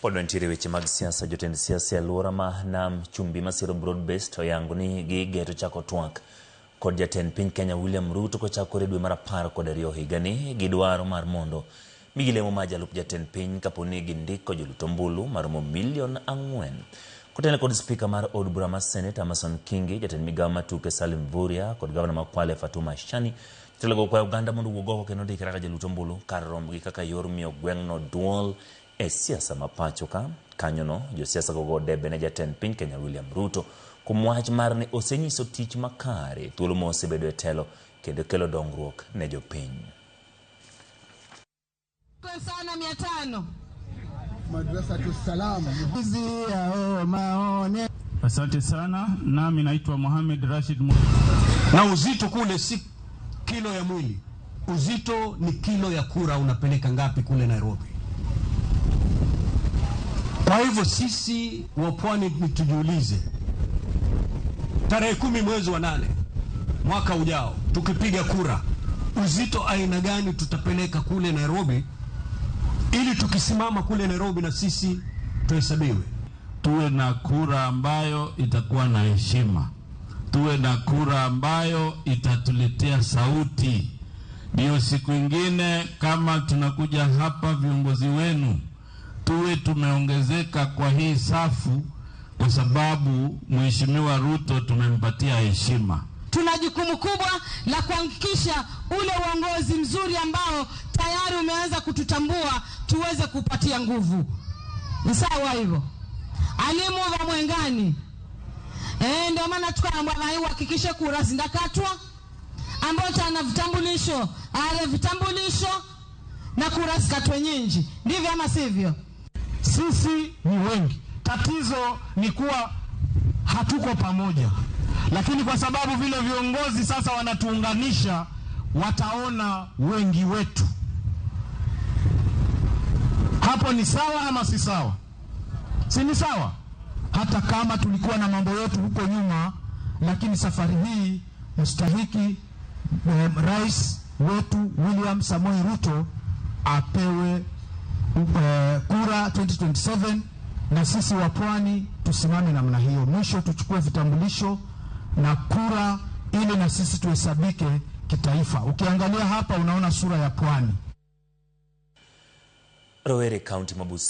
Pod wantiere weche mag siasa. Jotend siasa e alwora ma Nam Chumbi masiro broad based oyango ni gigeto chako twak kod jatend piny Kenya William Ruto kochakore dwe mar 12 higani gi dwaro mar mondo migi lemo mar jalup jatend piny kapo ni gindiko jolut ombulu maromo milion 4. Kotelne kod spika mar od bura mar Senate Amason Kingi, jatend migawo mar tuke Salim Mvurya kod gavana ma Kwale Fatuma Shani, jotelo go okwayo oganda mondo owuog oko kendo ondikre kaka jolut ombulu kar rombgi kaka yor miyo gweng'no duol e siasa ma pacho ka. Kanyono josiasa go go debe ne jatend piny Kenya William Ruto kuom wach mar ni osenyiso tich makare thuolo ma osebedo e telo kendo kelo dongruok ne jopiny. Sana 500. Madrasatu Salam. Asante sana. Nami naitwa Mohamed Rashid. Na uzito kule si kilo ya mwili, uzito ni kilo ya kura, unapeleka ngapi kule Nairobi? Kwa hivyo sisi wa pwani ni tujiulize, tarehe 10 mwezi wa 8 mwaka ujao tukipiga kura, uzito aina gani tutapeleka kule Nairobi, ili tukisimama kule Nairobi na sisi tuhesabiwe. Tuwe na kura ambayo itakuwa na heshima, tuwe na kura ambayo itatuletea sauti. Ndio siku ingine kama tunakuja hapa viongozi wenu, tuwe tumeongezeka kwa hii safu, kwa sababu Mheshimiwa Ruto tumempatia heshima. Tuna jukumu kubwa la kuhakikisha ule uongozi mzuri ambao tayari umeanza kututambua tuweze kupatia nguvu. Ni sawa hivyo? Alimu wa Mwengani. Ndio maana tukaambiwa na uhakikishe kura zindakatwa, ambao tana vitambulisho, ale vitambulisho na kura zikatwe nyingi. Ndivyo ama sivyo? Sisi ni wengi. Tatizo ni kuwa hatuko pamoja. Lakini kwa sababu vile viongozi sasa wanatuunganisha, wataona wengi wetu. Hapo ni sawa ama si sawa? Si ni sawa? Hata kama tulikuwa na mambo yetu huko nyuma, lakini safari hii mstahiki rais wetu William Samoei Ruto apewe kura 2027, na sisi wa pwani tusimame namna hiyo. Mwisho tuchukue vitambulisho na kura ili na sisi tuhesabike kitaifa. Ukiangalia hapa unaona sura ya pwani. Rowere kaunti ma Busia.